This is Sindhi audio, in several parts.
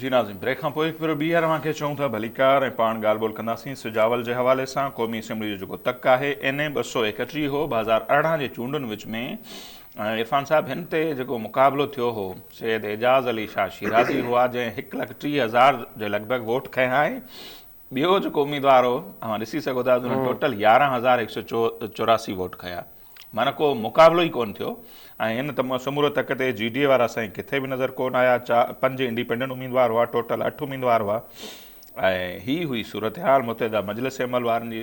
جي ناظرين بريڪ کان پوء هڪ ڀيرو ٻيهر اوهان کي چئون ٿا ڀليڪار ۽ پاڻ ڳالهه ٻولهه ڪنداسين سجاول جي حوالي سان قومي اسيمبلي جو جيڪو تڪ آهي اين اي 231 هو 2018 جي چونڊن وچ ۾ عرفان صاحب هن تي جيڪو مقابلو ٿيو هو سيد اعجاز علي شاهه شيرازي هئا جنهن هڪ لک 30,000 جي لڳ ڀڳ ووٽ کنيا آهي ٻيو جيڪو اميدوار هو اوهان ڏسي سگهو ٿا ان ٽوٽل 11,184 ووٽ کنيا معنيٰ ڪو مقابلو ئي ڪونه ٿيو ۽ هن ته سمورو تڪ تي جي ڊي اي وارا سائين ڪٿي به نظر ڪونه آيا چا پنج انڊيپينڊنٽ اميدوار هئا ٽوٽل اٺ اميدوار هئا ۽ هي هئي صورتحال متحده مجلس عمل وارن جي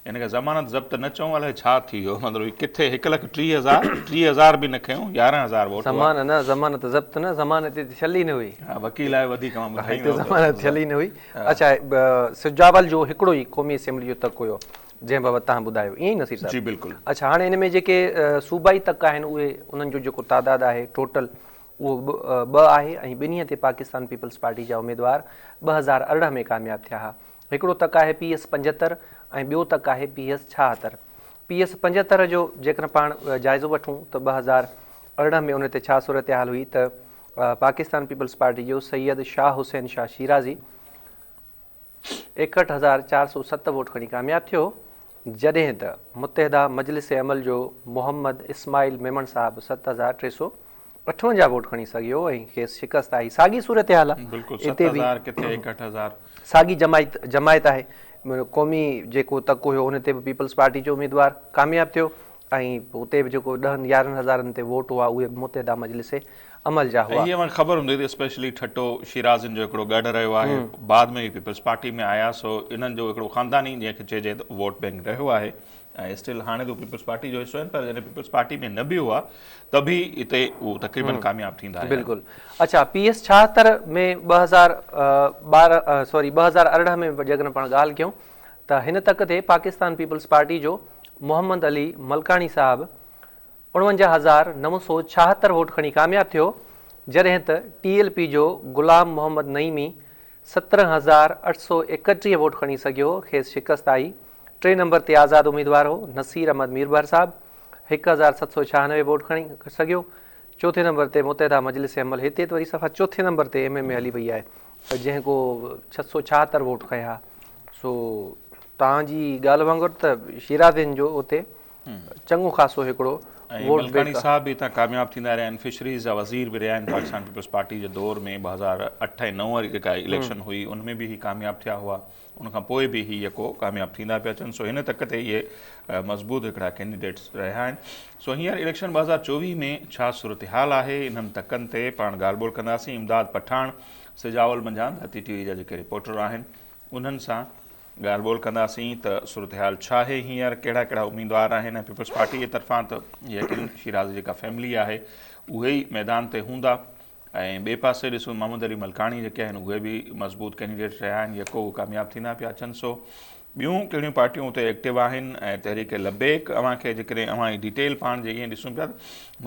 ان کي ضمانت ضبط نه چئون الائي ڇا ٿي ويو مطلب هي ڪٿي هڪ لک 30,000 30,000 به نه کنيو 11,000 ووٽ زمان نه ضمانت ضبط نه ضمانت هتي ٿيل ئي نه هئي ها وڪيل آهي وڌيڪ مان ٻڌائيندو هتي ضمانت ٿيل ئي نه هئي اڇا سجاول جو هڪڙو ئي قومي اسيمبلي جو تڪ هيو جنهن بابت توهان ٻڌايو ائين ئي نصير صاحب؟ جي بلڪل. اڇا هاڻي ان ۾ جيڪي صوبائي تڪ آهن اهي انهن جو جيڪو تعداد آهي ٽوٽل اهو ٻه آهي ۽ ٻنهي تي پاڪستان پيپلز پارٽي جا اميدوار 2018 ۾ ڪامياب ٿيا ها. هڪڙو تڪ آهي پي ايس 75 ۽ ٻيو تڪ آهي پي ايس 76. پي ايس 75 جو جيڪڏهن پاڻ جائزو وٺون ته 2018 ۾ ان تي ڇا صورتحال هئي ته پاڪستان پيپلز پارٽي جو سيد شاهه حسين شاهه شيرازي 61407 ووٽ کڻي ڪامياب ٿيو، جڏهن ته متحده مجلس عمل جو محمد اسماعيل ميمڻ صاحب 7358 ووٽ کڻي سگهيو ۽ کيس شڪست آئي. ساڳي صورتحال آهي بلڪل 7000 ڪٿي 61000. ساڳي جماعت جماعت آهي. قومي جيڪو تڪ هيو ان تي به پيپلز پارٽي جو اميدوار ڪامياب ٿيو ۽ اتي به جيڪو ڏهن يارهن هزارن تي ووٽ هئا اهي به متحده مجلس عمل جا هئا. ۽ هي اوهان کي خبر هوندي ته اسپيشلي ٺٽو شيرازين جو هڪڙو ڳڙهه رهيو آهي بعد ۾ هي پيپلز پارٽي ۾ آيا سو انهن جو هڪڙو خانداني جنهن کي چئجي ته ووٽ بينڪ رهيو آهي ۽ اسٽل هاڻي ته پيپلز پارٽي جو حصو آهن پر جڏهن پيپلز پارٽي ۾ نه به هئا ته به اتي هو تقريبن ڪامياب ٿيندا رهيا. بلڪل اڇا پي ايس 76 ۾ 2012 سوري 2018 ۾ جيڪڏهن پاڻ ڳالهه ڪيون ته هن تڪ تي پاڪستان پيپلز پارٽي جو محمد علي ملڪاڻي صاحب 49976 ووٽ کڻي ڪامياب ٿيو، جڏهن ته ٽي ايل پي جو غلام محمد نعيمي 17831 ووٽ کڻي سگهيو، کيس شڪست آئي. ٽئين نمبر تي آزاد اميدوار هو نصير احمد ميربحر صاحب 1796 ووٽ کڻي سگهيو. چوٿين نمبر تي متحده مجلس عمل هتي ته وري صفا چوٿين نمبر تي ايم ايم اي هلي وئي آهي جنهن ڪو 676 ووٽ کنيا سو توهان جي ڳالهه وانگر ته شيرازين جو اتي چڱو خاصو هڪڙو ۽ ووٽ ملڪاڻي صاحب به هتان ڪامياب ٿيندا رهيا آهن فشريز جا وزير به رهيا آهن پاڪستان پيپلز پارٽي جي دور ۾ 2008 ۽ 9 واري جيڪا اليڪشن هئي ان ۾ به هي ڪامياب ٿيا هئا ان کان پوء به هي يڪو ڪامياب ٿيندا پيا اچن سو هن تڪ تي اهي مضبوط هڪڙا ڪينڊيڊيٽس رهيا آهن سو هينئر اليڪشن 2024 ۾ ڇا صورتحال آهي انهن تڪن تي پاڻ ڳالهه ٻولهه ڪنداسين امداد پٺاڻ سجاول منجهان ڌرتي ٽي وي جا جيڪي رپورٽر آهن انهن سان ڳالهه ٻولهه ڪنداسين ته صورتحال ڇا آهي هينئر ڪهڙا ڪهڙا اميدوار آهن ۽ پيپلز پارٽي جي طرفان ته يقين شيرازي جيڪا فيملي آهي اهي ئي ميدان تي هوندا ۽ ٻئي پاسي ڏسو محمد علي ملڪاڻي جيڪي آهن اهي به مضبوط ڪينڊيڊيٽ رهيا آهن يڪو اهي ڪامياب ٿيندا پيا اچن سو ٻيون ڪهڙيون پارٽيون اتي ايڪٽو آهن ۽ تحريڪ لبيڪ اوهان کي جيڪڏهن اوهان هي ڊيٽيل پاڻ جي ائين ڏسون پيا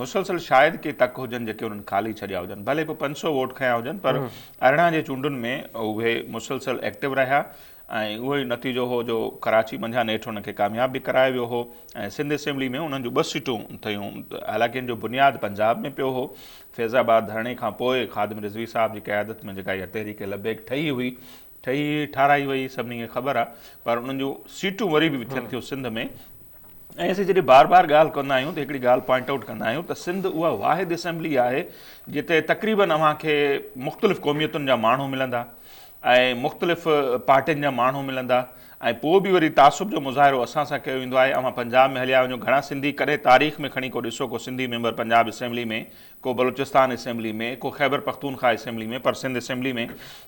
مسلسل شايد ڪي تڪ هجن جيڪي انهن خالي ڇڏيا هجن ڀلي پوء 500 ووٽ کنيا هجن پر 18 جي چونڊن ۾ اهي مسلسل ايڪٽو رهيا ۽ اهو ئي نتيجو هو جو ڪراچي منجهان نيٺ انهن کي ڪامياب به ڪرايو ويو هو ۽ سنڌ اسيمبلي ۾ انهن جون ٻه سيٽون ٿيون حالانڪه ان جو بنياد پنجاب ۾ پيو هو فيض آباد ڌرڻي کان پوء خادم رضوي صاحب جي قيادت ۾ جيڪا اها تحريڪ لبيڪ ٺهي هئي ٺهي ٺاراهي وئي سڀني کي خبر آهي پر انهن جون سيٽون وري به ٿين ٿيون سنڌ ۾ ۽ اسين جڏهن بار بار ڳالهه ڪندا آهيون ته هڪڙي ڳالهه پوائنٽ آئوٽ ڪندا آهيون ته سنڌ اها واحد اسيمبلي آهي جتي تقريبن اوهان کي مختلف قوميتن جا ماڻهو ملندا ۽ مختلف پارٽين جا ماڻهو ملندا ۽ پوء به وري تعصب جو مظاهرو اسان سان ڪيو ويندو آهي اوهان پنجاب ۾ هليا وڃو گهڻا سنڌي ڪڏهن تاريخ ۾ کڻي ڪو ڏسو ڪو سنڌي ميمبر پنجاب اسيمبلي ۾ ڪو بلوچستان اسيمبلي ۾، ڪو خيبر پختونخواهه اسيمبلي ۾ پر سنڌ اسيمبلي ۾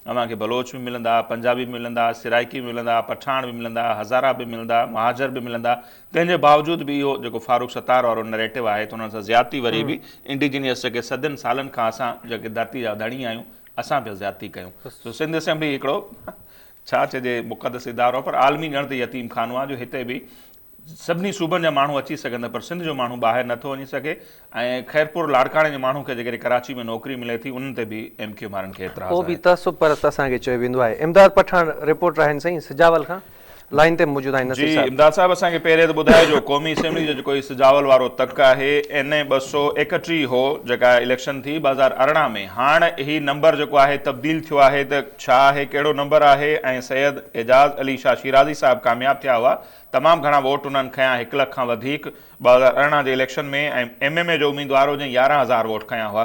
اوهان کي بلوچ به ملندا، پنجابي به ملندا، سرائيڪي به ملندا، پٺاڻ به ملندا، هزارا به ملندا، مهاجر به ملندا، تنهن جي باوجود به اهو جيڪو فاروق ستار وارو نريٽو آهي ته انهن سان زيادتي وري به انڊيجينيس جيڪي صدين سالن کان اسان جيڪي ڌرتي جا ڌڻي آهيون اسان پيا زيادتي ڪيون سو سنڌ اسيمبلي هڪڙو ڇا چئجي مقدس ادارو پر عالمي ڄڻ ته يتيم خانو آهي جو هتي به سڀني صوبن جا ماڻهو اچي سگهن ٿا پر سنڌ جو ماڻهو ٻاهر نٿو وڃي سگهي ۽ خيرپور لاڙڪاڻي جي ماڻهو کي جيڪڏهن ڪراچي ۾ نوڪري ملي ٿي انهن تي به ايم ڪيو ايم وارن کي اعتراض پوء به تعصب پرست اسان کي چيو ويندو آهي. امداد پٺاڻ رپورٽر آهن سائين سجاول کان. لائين تي موجود آهن نصير جي صاحب. امداد صاحب اسان کي پهرين ته ٻڌائجو قومي اسيمبلي جو جيڪو هي سجاول وارو تڪ آهي اين اي 231 هو جيڪا اليڪشن ٿي 2018 ۾ هاڻ هي نمبر جيڪو آهي تبديل ٿيو آهي ته ڇا آهي ڪهڙو نمبر آهي ۽ سيد اعجاز علي شاهه شيرازي صاحب ڪامياب ٿيا هئا تمام گهڻا ووٽ انهن کنيا هڪ لک کان وڌيڪ 2018 جي اليڪشن ۾ ۽ ايم ايم اي جو اميدوار هو جنهن 11000 ووٽ کنيا هئا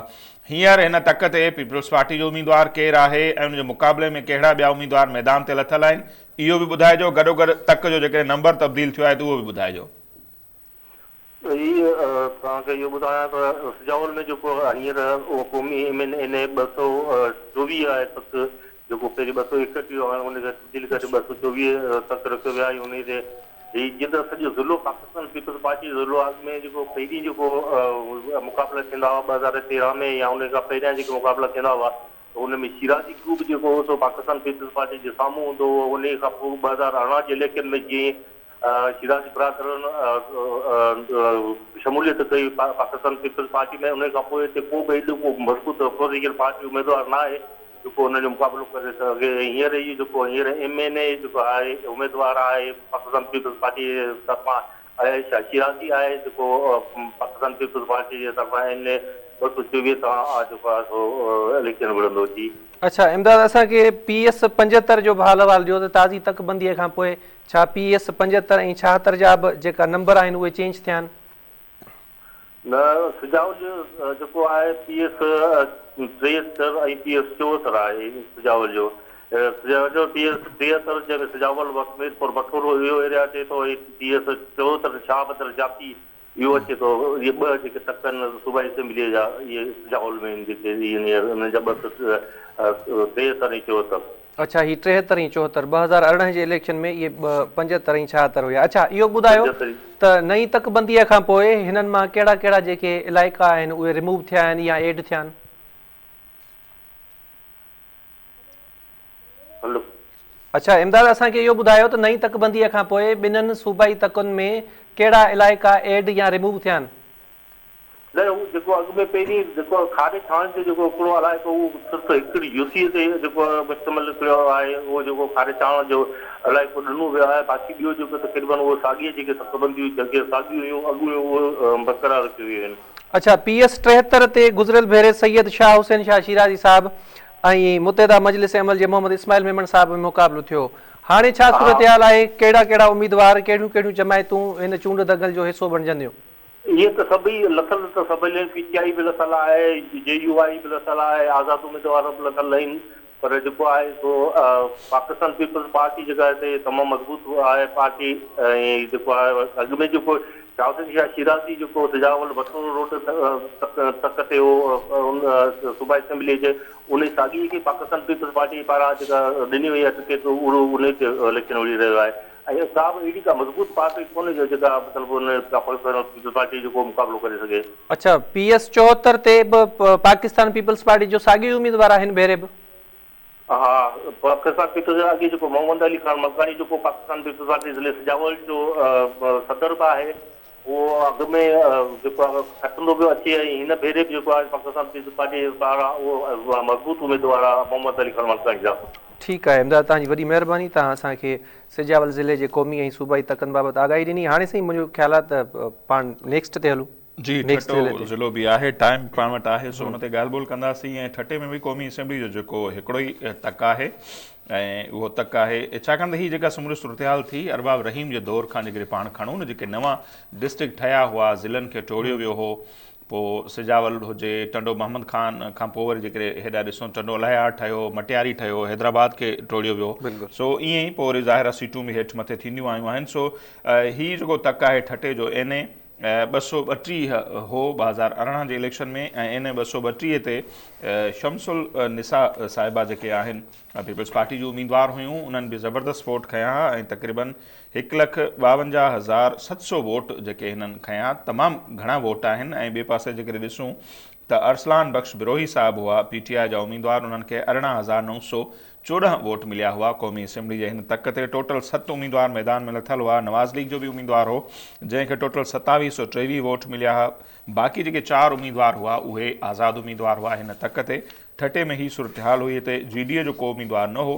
هينئر هن تڪ تي پيپلز پارٽي جو اميدوار ڪير آهي ۽ ان جي مقابلي ۾ ڪهڙا ٻيا اميدوار ميدان تي لٿل آهن اهو به ٻڌائجو گڏوگڏ تڪ جو جيڪڏهن نمبر تبديل ٿيو آهي ته اهو به ٻڌائجو. هي توهان کي اهو ٻڌايان ته سجاول ۾ جيڪو هينئر اهو قومي ايم اين اين اي 224 آهي تڪ جيڪو پهرين 231 هو هاڻي ان کي تبديل ڪري 224 تڪ رکيو ويو آهي انهي تي هي جيئن ته سڄو ضلعو پاڪستان پيپلز پارٽي جو ضلعو اڳ ۾ جيڪو پهرين جيڪو مقابلا ٿيندا هئا 2013 ۾ يا ان کان پهريان جيڪي مقابلا ٿيندا هئا ته ان ۾ شيرازي گروپ جيڪو هو سو پاڪستان پيپلز پارٽي جي سامهون هوندو هو. انهيء کان پوء 2018 جي اليڪشن ۾ جيئن شيرازي برادرن شموليت ڪئي پاڪستان پيپلز پارٽي ۾ انهيء کان پوء هتي ڪو به ايڏو ڪو مضبوط اپوزيشن پارٽي اميدوار نه آهي جيڪو انهن جو مقابلو ڪري سگهي. هينئر ئي جيڪو هينئر ايم اين اي جيڪو آهي اميدوار آهي پاڪستان پيپلز پارٽي طرفان اياز شاهه شيرازي آهي جيڪو پاڪستان پيپلز پارٽي جي طرفان اين اي 224 تان جيڪو آهي سو اليڪشن وڙهندو جي. اڇا امداد اسان کي پي ايس 75 جو به حال احوال ڏيو ته تازي تڪ بندي کان پوء ڇا پي ايس 75 ۽ 76 جا به جيڪا نمبر آهن اهي چينج ٿيا آهن. نه سجاول جو جيڪو آهي پي ايس 73 ۽ پي ايس 74 آهي سجاول جو سجاول جو پي ايس 73 جنهن ۾ سجاول وقت ميرپور بٺورو اهو ايريا اچي ٿو ۽ پي ايس 74 شاهه بدر جاتي اهو اچي ٿو اهي ٻه جيڪي تڪ آهن صوبائي اسيمبليء جا اهي سجاول ۾ آهن جيڪي انهن جا ٻه 73 ۽ 74. اڇا هي 73 ۽ 74 2018 جي اليڪشن ۾ اهي ٻه 75 ۽ 76 هيا اڇا اهو ٻڌايو ته نئين تڪ بنديء کان پوء هنن مان ڪهڙا ڪهڙا جيڪي علائقا آهن اهي ريموو ٿيا آهن يا ايڊ ٿيا آهن؟ هلو. اڇا امداد اسان کي اهو ٻڌايو ته نئين تڪ بنديء کان پوء ٻنهن صوبائي تڪن ۾ ڪهڙا علائقا ايڊ يا ريموو ٿيا آهن؟ نه هو جيڪو اڳ ۾ پهرين جيڪو کاري ڇاڻ جو جيڪو هڪڙو علائقو هو صرف هڪڙي يو سي تي جيڪو مشتمل هڪڙو آهي اهو جيڪو کاري ڇاڻ جو علائقو ڏنو ويو آهي باقي ٻيو جيڪو تقريبن اهو ساڳي جيڪي تڪبنديون جيڪي ساڳيون هيون اڳ اهو برقرار رکيون ويون آهن. اڇا پي ايس 73 تي گذريل ڀيري سيد شاهه حسين شاهه شيرازي صاحب ۽ متحده مجلس عمل جي محمد اسماعيل ميمڻ صاحب ۾ مقابلو ٿيو هاڻي ڇا صورتحال آهي ڪهڙا ڪهڙا اميدوار ڪهڙيون ڪهڙيون جماعتون هن چونڊ دنگل جو حصو بڻجنديون. اهي ته سڀئي لٿل ته سڀئي آهن، پي ٽي آء به لٿل آهي، جي يو آء به لٿل آهي، آزاد اميدوار به لٿل آهن پر جيڪو آهي سو پاڪستان پيپلز پارٽي جيڪا هتي تمام مضبوط آهي پارٽي ۽ جيڪو آهي اڳ ۾ جيڪو شاهه حسين شاهه شيرازي جيڪو سجاول بٺورو روڊ تڪ تي هو ان صوبائي اسيمبلي جي ان ساڳي کي پاڪستان پيپلز پارٽي پاران جيڪا ڏني وئي آهي ٽڪيٽ اهو ان تي اليڪشن وڙهي رهيو آهي. ۽ ڪا به اهڙي ڪا مضبوط پارٽي ڪونهي جو جيڪا مطلب ان پيپلز پارٽي جو ڪو مقابلو ڪري سگهي. اڇا پي ايس 74 تي به پاڪستان پيپلز پارٽي جو ساڳيو ئي اميدوار آهي هن ڀيري به؟ ها پاڪستان پيپلز اڳي جيڪو محمد علي خان ملڪاڻي جيڪو پاڪستان پيپلز پارٽي ضلعي سجاول جو صدر به آهي اهو اڳ ۾ جيڪو آهي کٽندو پيو اچي ۽ هن ڀيري به جيڪو آهي پاڪستان پيپلز پارٽي پاران اهو مضبوط اميدوار آهي محمد علي خان ملڪاڻي صاحب. ٺيڪ آهي امداد توهان جي وڏي مهرباني توهان اسان کي سجاول ضلعي جي قومي ۽ صوبائي تڪن بابت آگاهي ڏني هاڻي سائين منهنجو خيال آهي ته پاڻ نيڪسٽ تي هلون. جي ٺٽو ضلعو به آهي ٽائيم پاڻ وٽ آهي سو ان تي ڳالهه ٻولهه ڪنداسين ۽ ٺٽي ۾ به قومي اسيمبلي جو جيڪو هڪڙو ئي تڪ آهي ۽ اهو تڪ آهي ڇاڪاڻ ته هي جيڪا سموري صورتحال ٿي ارباب رحيم جي دور کان جيڪڏهن پاڻ کڻون نه جيڪي نوان ڊسٽرڪٽ ٺهيا هئا ضلعن کي ٽوڙيو ويو هو پوء سجاول هجي، ٽنڊو محمد خان کان پوء وري جيڪڏهن هيڏانهن ڏسون ٽنڊو الهيار ٺهيو، مٽياري ٺهيو، حيدرآباد کي ٽوڙيو ويو، سو ائين ئي پوء وري ظاهر آهي سيٽون به هيٺ مٿي ٿينديون آيون آهن، سو هي جيڪو تڪ آهي ٺٽي جو اين اي 232 هو 2018 جي اليڪشن ۾ ۽ اين اي 232 تي شمس النساء صاحبه جيڪي آهن پيپلز پارٽي جون اميدوار هيون انهن به زبردست ووٽ کنيا ها ۽ تقريبن 1,52,700 ووٽ جيڪي هنن کنيا تمام گهڻا ووٽ آهن ۽ ٻئي پاسي جيڪڏهن ڏسون ته ارسلان بخش بروهي صاحب هئا پي ٽي آء جا اميدوار انهن کي 18,914 ووٽ مليا هئا قومي اسيمبلي جي هن تڪ تي ٽوٽل ست اميدوار ميدان ۾ لٿل هئا نواز ليگ جو به اميدوار هو جنهن کي ٽوٽل 2723 ووٽ مليا ها باقي جيڪي چار اميدوار هئا اهي آزاد اميدوار هئا هن تڪ تي ٺٽي ۾ هي صورتحال هئي هتي جي ڊي اي جو ڪو اميدوار نه هو.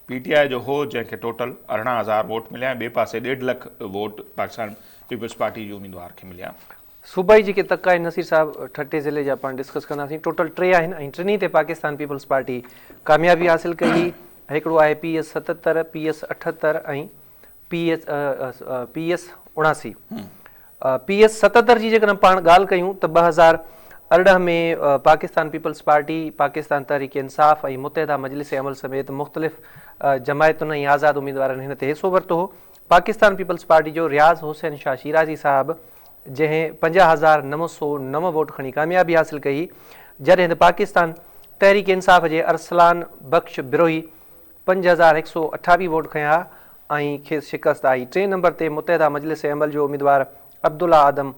پي ٽي آء جو هو جنهن کي ٽوٽل 18,000 ووٽ مليا ۽ ٻئي پاسي ڏيڍ لک ووٽ پاڪستان پيپلز پارٽي جي اميدوار کي مليا. صوبائي جيڪي تڪ آهن نصير صاحب ٺٽي ضلعي جا پاڻ ڊسڪس ڪنداسين ٽوٽل ٽي آهن ۽ ٽنهي تي پاڪستان پيپلز پارٽي ڪاميابي حاصل ڪئي هئي هڪڙو آهي P S 77 P S 78 ۽ P S P S 79 P S 77 جي جيڪڏهن پاڻ ڳالهه ڪيون ته 2018 ۾ پاڪستان پيپلز پارٽي پاڪستان تحريڪ انصاف ۽ متحده مجلس عمل سميت مختلف جماعتن ۽ آزاد اميدوارن هن تي حصو ورتو هو پاڪستان پيپلز پارٽي جو رياض حسين شاهه شيرازي صاحب جنهن 50,909 ووٽ کڻي ڪاميابي حاصل ڪئي جڏهن ته پاڪستان تحريڪ انصاف جي ارسلان بخش بروهي 5128 ووٽ کنيا ۽ کيس شڪست آئي. ٽئين نمبر تي متحده مجلس عمل جو اميدوار عبدالله آدم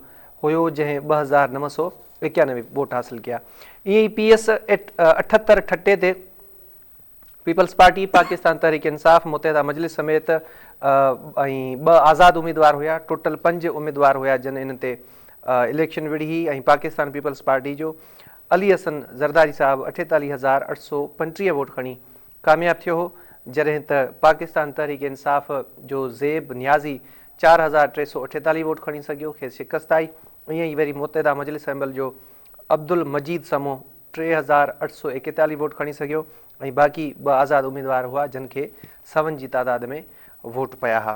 هيو جنهن 2991 ووٽ حاصل ڪيا. ائين ئي پي ايس 78 ٺٽي تي پيپلز پارٽي، پاڪستان تحريڪ انصاف، متحده مجلس سميت ۽ ٻه آزاد اميدوار هيا. ٽوٽل پنج اميدوار هيا جن انهن تي اليڪشن وڙهي ۽ پاڪستان پيپلز پارٽي جو علي حسن زرداري صاحب 48835 ووٽ کڻي ڪامياب ٿيو هو جڏهن ته پاڪستان تحريڪ انصاف جو زيب نيازي 4348 ووٽ کڻي سگهيو کيس شڪست آئي ائين ئي وري متحده مجلس عمل جو عبدالمجيد سمون 3841 ووٽ کڻي سگهيو ۽ باقي ٻه آزاد اميدوار هئا جن کي سون جي تعداد ۾ ووٽ پيا ها.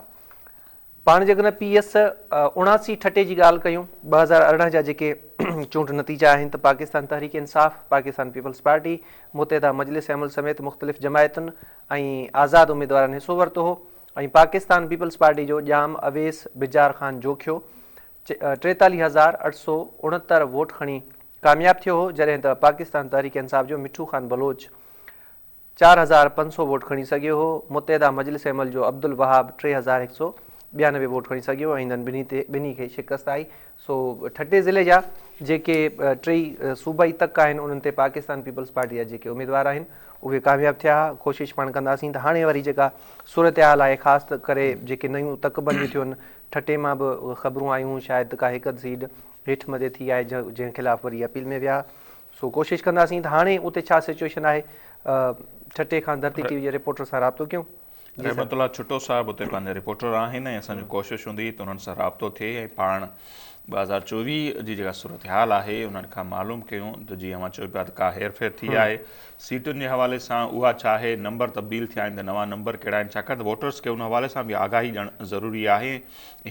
پاڻ جيڪڏهن پي ايس 79 ٺٽي جي ڳالهه ڪيون 2018 جا جيڪي چونڊ نتيجا آهن ته پاڪستان تحريڪ انصاف، پاڪستان پيپلز پارٽي، متحده مجلس عمل سميت مختلف جماعتن ۽ آزاد اميدوارن حصو ورتو هو ۽ پاڪستان پيپلز پارٽي جو ڄام اويس بجار خان جوکيو 43869 ووٽ کڻي ڪامياب ٿيو هو جڏهن ته پاڪستان تحريڪ انصاف جو مٺو خان بلوچ 4500 ووٽ کڻي سگهيو هو، متحده مجلس عمل جو عبدالوهاب 3192 ووٽ کڻي سگهيو ۽ انهن ٻنهي تي ٻنهي کي شڪست آئي سو ٺٽي ضلعي جا جيڪي ٽئي صوبائي تڪ آهن انهن تي پاڪستان پيپلز پارٽي جا جيڪي اميدوار آهن اهي ڪامياب ٿيا ها ڪوشش پاڻ ڪنداسين ته هاڻي واري جيڪا صورتحال آهي خاص ڪري جيڪي نيون تڪ بنديون ٿيون ٺٽي مان به خبرون آيون شايد ڪا هڪ اڌ سيٽ هيٺ مٿي ٿي آهي جنهن خلاف وري اپيل ۾ ويا سو ڪوشش ڪنداسين ته هاڻي اتي ڇا سچوئيشن آهي ٺٽي کان ڌرتي ٽي وي جي رپورٽر سان رابطو ڪيون. جي سر. رحمت الله ڇٽو صاحب اتي پنهنجا رپورٽر آهن ۽ اسان جي ڪوشش هوندي ته انهن سان رابطو ٿئي ۽ پاڻ 2024 جي جيڪا صورتحال آهي انهن کان معلوم ڪيون ته جيئن اوهان چئو پيا ته ڪا هير ڦير ٿي آهي سيٽن جي حوالي سان اها ڇا آهي نمبر تبديل ٿيا آهن ته نوان نمبر ڪهڙا آهن ڇاڪاڻ ته ووٽرس کي ان حوالي سان به آگاهي ڏيڻ ضروري آهي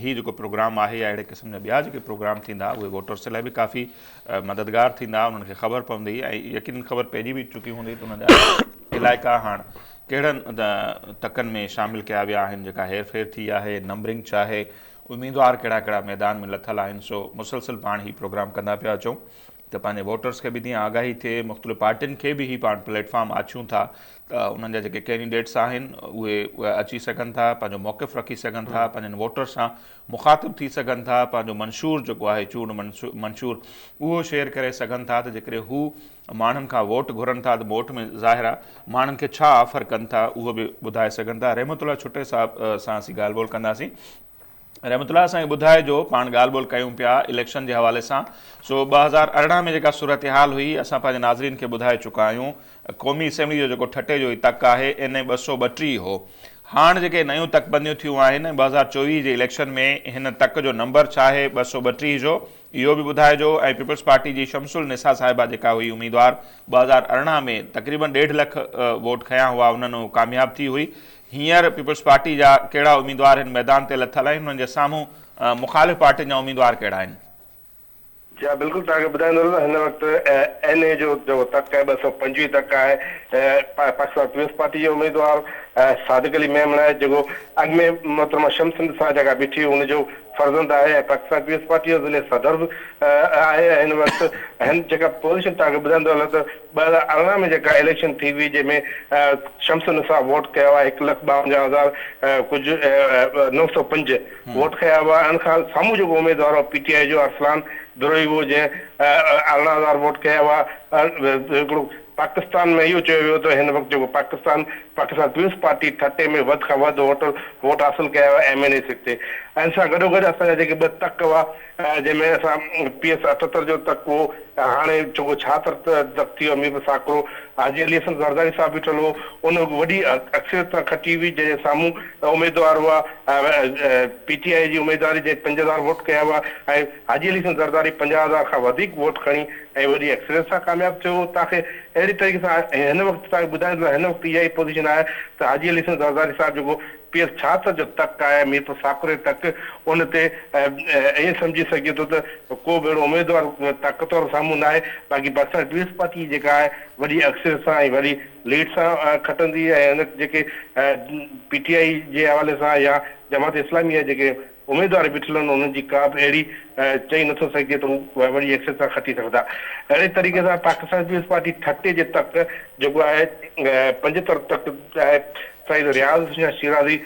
هي جيڪو پروگرام آهي يا اهڙي قسم جا ٻيا جيڪي پروگرام ٿيندا اهي ووٽرس لاء به ڪافي مددگار ٿيندا انهن کي خبر پوندي ۽ يقينن خبر پئجي به چڪي هوندي ته انهن جا علائقا هاڻ ڪهڙن تڪن ۾ شامل ڪيا ويا آهن جيڪا هير ڦير ٿي آهي نمبرنگ ڇا آهي اميدوار ڪهڙا ڪهڙا ميدان ۾ لٿل آهن سو مسلسل پاڻ هي پروگرام ڪندا پيا اچون ته پنهنجي ووٽرس کي به جيئن آگاهي ٿئي مختلف پارٽين کي به هي پاڻ پليٽ فارم آڇيون ٿا ته انهن جا جيڪي ڪينڊيڊيٽس آهن اهي اچي سگهن ٿا پنهنجو موقف رکي سگهن ٿا پنهنجن ووٽرس سان مخاطب ٿي سگهن ٿا، پنهنجو منشور جيڪو آهي چونڊ منشور اهو شيئر ڪري سگهن ٿا ته جيڪڏهن هو ماڻهن کان ووٽ گهرن ٿا ته ووٽ ۾ ظاهر آهي ماڻهن کي ڇا آفر ڪن ٿا اهو به ٻڌائي سگهن ٿا. رحمت الله ڇٽي صاحب سان اسين ڳالهه ٻولهه ڪنداسين. رحمت الله اسان کي ٻڌائجو پاڻ ڳالهه ٻولهه ڪيون پيا اليڪشن جي حوالي سان سو 2018 ۾ جيڪا صورتحال هئي اسان پنهنجي ناظرين کي ٻڌائي چڪا آهيون قومي اسيمبلي جو جيڪو ٺٽي جو هي تڪ آهي اين اي 232 هو. هاڻ جيڪي نيون تڪبنديون ٿيون آهن ۽ 2024 جي اليڪشن ۾ هن تڪ جو نمبر ڇا آهي 232 جو اهو به ٻڌائجو ۽ پيپلز پارٽي جي شمس النساء صاحبه جيڪا هئي اميدوار 2018 ۾ تقريبن ڏيڍ لک ووٽ کنيا هئا انهن هو ڪامياب ٿي هئي هينئر پيپلز پارٽي جا ڪهڙا اميدوار هن ميدان تي لٿل آهن انهن جي سامهون مخالف پارٽين جا اميدوار ڪهڙا آهن. جي ها بلڪل توهان کي ٻڌائيندو هلان ته هن وقت اين اي جو جيڪو تڪ آهي 225 تڪ آهي پاڪستان پيپلز پارٽي جو اميدوار صادق علي ميمڻ آهي جيڪو اڳ ۾ محترمه شمس سنڌ سان جيڪا بيٺي هئي ان جو فرزند آهي ۽ پاڪستان پيپلز پارٽي جو ضلعي صدر به آهي ۽ هن وقت هن جيڪا پوزيشن توهان کي ٻڌائيندو هلان ته 2018 ۾ جيڪا اليڪشن ٿي هئي جنهن ۾ شمس النساء ووٽ ڪيا هئا هڪ لک ٻاونجاهه هزار ڪجهه 905 ووٽ کنيا هئا ان کان سامهون جيڪو اميدوار هو پي ٽي آء جو ارسلان بروهي هو جنهن 18 هزار ووٽ کنيا هئا. هڪڙو پاڪستان ۾ اهو چيو ويو ته هن وقت جيڪو پاڪستان پاڪستان پيپلز پارٽي ٺٽي ۾ وڌ کان وڌ ووٽ ووٽ حاصل ڪيا هئا ايم اين اي سيٽ تي ۽ ان سان گڏوگڏ اسان جا جيڪي ٻه تڪ هئا جنهن ۾ اسان پي ايس 78 جو تڪ هو هاڻي جيڪو 76 تڪ ٿي ويو ميرپور ساڪرو حاجي علي حسن زرداري صاحب بيٺل هو ان وڏي اڪثريت سان کٽي هئي جنهن جي سامهون اميدوار هئا پي ٽي آء جي اميدواري جنهن 5000 ووٽ ڪيا هئا ۽ حاجي علي حسن زرداري 50,000 کان وڌيڪ ووٽ کڻي ۽ وڏي اڪثريت سان ڪامياب ٿيو هو. توهان کي اهڙي طريقي سان هن وقت توهان کي ٻڌايان ته هن وقت اها ئي پوزيشن آهي ته حاجي علي حسن زرداري صاحب جيڪو پي ايس 76 جو تڪ آهي ميرپور ساڪري تڪ ان تي ائين سمجهي سگهجي ٿو ته ڪو به اهڙو اميدوار طاقتور سامهون ناهي باقي پاڪستان پيپلز پارٽي جيڪا آهي وڏي اڪثريت سان ۽ وڏي ليڊ سان کٽندي ۽ هن جيڪي پي ٽي آء جي حوالي سان يا جماعت اسلامي جا جيڪي اميدوار بيٺل آهن انهن جي ڪا به اهڙي چئي نٿو سگهجي ته هو وڏي اڪثريت سان کٽي سگهندا. اهڙي طريقي سان پاڪستان پيپلز پارٽي ٺٽي جي تڪ جيڪو آهي 75 تڪ آهي سيد رياض حسين شيرازي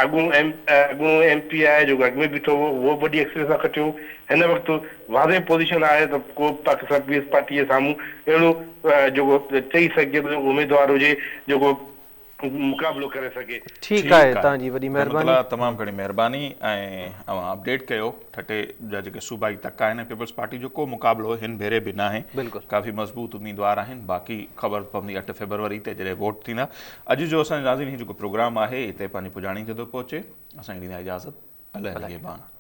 اڳوڻو ايم اڳوڻو ايم پي آهي جيڪو اڳ ۾ بيٺو هو اهو به وڏي اڪثريت سان کٽيو هن وقت واضح پوزيشن آهي ته ڪو به پاڪستان پيپلز پارٽي جي سامهون اهڙو جيڪو چئي سگهجي ٿو اميدوار هجي جيڪو مقابلو ڪري سگهي. ٺيڪ آهي توهان جي وڏي رحمت مهرباني. الله تمام گهڻي مهرباني ۽ اوهان اپڊيٽ ڪيو ٺٽي جا جيڪي صوبائي تڪ آهن ۽ پيپلز پارٽي جو ڪو مقابلو هن ڀيري به ناهي بلڪل. ڪافي مضبوط اميدوار آهن باقي خبر پوندي 8 فيبروري تي جڏهن ووٽ ٿيندا اڄ جو اسان جو ناظرين هي جيڪو پروگرام آهي هتي پنهنجي پڄاڻي تي ٿو پهچي اسان کي ڏيندا اجازت الله نگهبان.